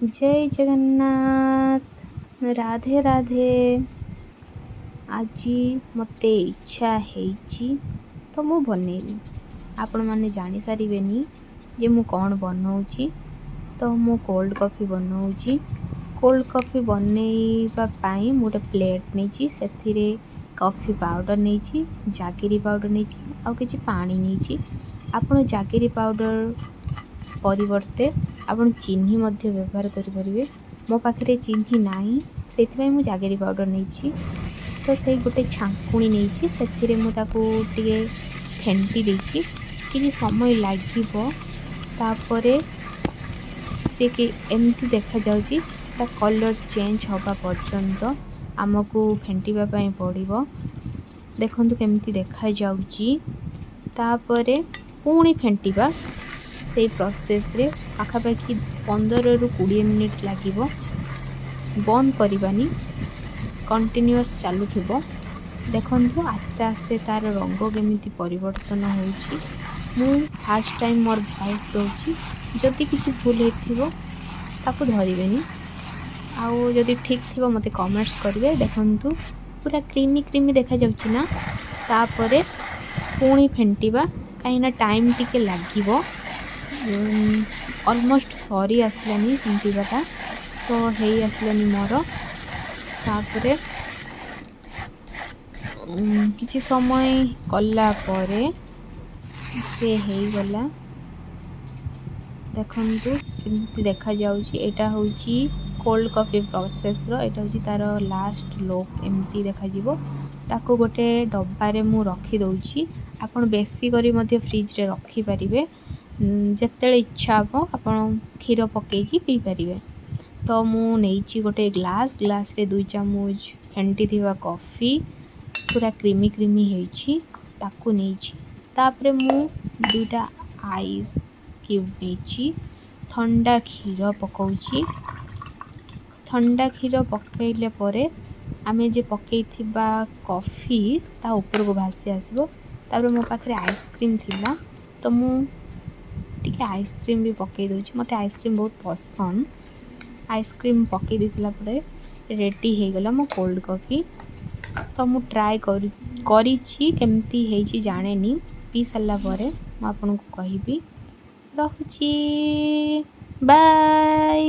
ଜୟ ଜଗନ୍ନାଥ, ରାଧେ ରାଧେ। ଆଜି ମୋତେ ଇଚ୍ଛା ହେଇଛି ତ ମୁଁ ବନେଇବି। ଆପଣମାନେ ଜାଣିସାରିବେନି ଯେ ମୁଁ କ'ଣ ବନଉଛି। ତ ମୁଁ କୋଲ୍ଡ କଫି ବନଉଛି। କୋଲ୍ଡ କଫି ବନେଇବା ପାଇଁ ମୁଁ ଗୋଟେ ପ୍ଲେଟ୍ ନେଇଛି, ସେଥିରେ କଫି ପାଉଡ଼ର ନେଇଛି, ଜାଗିରି ପାଉଡ଼ର ନେଇଛି ଆଉ କିଛି ପାଣି ନେଇଛି। ଆପଣ ଜାଗିରି ପାଉଡ଼ର ପରିବର୍ତ୍ତେ ଆପଣ ଚିନି ମଧ୍ୟ ବ୍ୟବହାର କରିପାରିବେ। ମୋ ପାଖରେ ଚିନି ନାହିଁ, ସେଇଥିପାଇଁ ମୁଁ ଜାଗିରି ପାଉଡ଼ର ନେଇଛି। ତ ସେଇ ଗୋଟେ ଛାଙ୍କୁଣି ନେଇଛି, ସେଥିରେ ମୁଁ ତାକୁ ଟିକେ ଫେଣ୍ଟି ଦେଇଛି। କିଛି ସମୟ ଲାଗିବ। ତାପରେ ସେ କି ଏମିତି ଦେଖାଯାଉଛି, ତା କଲର୍ ଚେଞ୍ଜ ହେବା ପର୍ଯ୍ୟନ୍ତ ଆମକୁ ଫେଣ୍ଟିବା ପାଇଁ ପଡ଼ିବ। ଦେଖନ୍ତୁ କେମିତି ଦେଖାଯାଉଛି। ତାପରେ ପୁଣି ଫେଣ୍ଟିବା। ସେଇ ପ୍ରୋସେସ୍ରେ ପାଖାପାଖି 15ରୁ 20 ମିନିଟ୍ ଲାଗିବ। ବନ୍ଦ କରିବାନି, କଣ୍ଟିନ୍ୟୁଅସ୍ ଚାଲୁଥିବ। ଦେଖନ୍ତୁ ଆସ୍ତେ ଆସ୍ତେ ତା'ର ରଙ୍ଗ କେମିତି ପରିବର୍ତ୍ତନ ହେଉଛି। ମୁଁ ଫାର୍ଷ୍ଟ ଟାଇମ୍ ମୋର ଭଏସ୍ ଦେଉଛି। ଯଦି କିଛି ଭୁଲ ହେଇଥିବ ତାକୁ ଧରିବେନି, ଆଉ ଯଦି ଠିକ୍ ଥିବ ମୋତେ କମେଣ୍ଟସ୍ କରିବେ। ଦେଖନ୍ତୁ, ପୁରା କ୍ରିମି କ୍ରିମି ଦେଖାଯାଉଛି ନା? ତାପରେ ପୁଣି ଫେଣ୍ଟିବା, କାହିଁକିନା ଟାଇମ୍ ଟିକେ ଲାଗିବ। ଅଲମୋଷ୍ଟ ସରି ଆସିଲାନି ଫେଣ୍ଟିବାଟା, ତ ହେଇ ଆସିଲାନି ମୋର। ତାପରେ କିଛି ସମୟ କଲା ପରେ ସେ ହେଇଗଲା। ଦେଖନ୍ତୁ କେମିତି ଦେଖାଯାଉଛି। ଏଇଟା ହେଉଛି କୋଲ୍ଡ କଫି ପ୍ରୋସେସ୍ର, ଏଇଟା ହେଉଛି ତା'ର ଲାଷ୍ଟ ଲୁକ୍, ଏମିତି ଦେଖାଯିବ। ତାକୁ ଗୋଟେ ଡବାରେ ମୁଁ ରଖିଦେଉଛି। ଆପଣ ବେଶୀ କରି ମଧ୍ୟ ଫ୍ରିଜ୍ରେ ରଖିପାରିବେ। ଯେତେବେଳେ ଇଚ୍ଛା ହେବ ଆପଣ କ୍ଷୀର ପକାଇକି ପିଇପାରିବେ। ତ ମୁଁ ନେଇଛି ଗୋଟେ ଗ୍ଲାସ୍। ଗ୍ଲାସ୍ରେ 2 ଚାମଚ ଫେଣ୍ଟି ଥିବା କଫି, ପୁରା କ୍ରିମି କ୍ରିମି ହେଇଛି, ତାକୁ ନେଇଛି। ତାପରେ ମୁଁ ଦୁଇଟା ଆଇସ୍ କ୍ୟୁବ୍ ନେଇଛି, ଥଣ୍ଡା କ୍ଷୀର ପକାଉଛି। ଥଣ୍ଡା କ୍ଷୀର ପକାଇଲେ ପରେ ଆମେ ଯେ ପକାଇଥିବା କଫି ତା ଉପରକୁ ଭାସି ଆସିବ। ତାପରେ ମୋ ପାଖରେ ଆଇସ୍କ୍ରିମ୍ ଥିଲା, ତ ମୁଁ ଟିକେ ଆଇସ୍କ୍ରିମ୍ ବି ପକାଇ ଦେଉଛି। ମୋତେ ଆଇସ୍କ୍ରିମ୍ ବହୁତ ପସନ୍ଦ। ଆଇସ୍କ୍ରିମ୍ ପକାଇ ଦେଇ ସାରିଲା ପରେ ରେଡ଼ି ହେଇଗଲା ମୋ କୋଲ୍ଡ କଫି। ତ ମୁଁ ଟ୍ରାଏ କରିଛି, କେମିତି ହେଇଛି ଜାଣେନି। ପିଇ ସାରିଲା ପରେ ମୁଁ ଆପଣଙ୍କୁ କହିବି। ରହୁଛି, ବାଏ।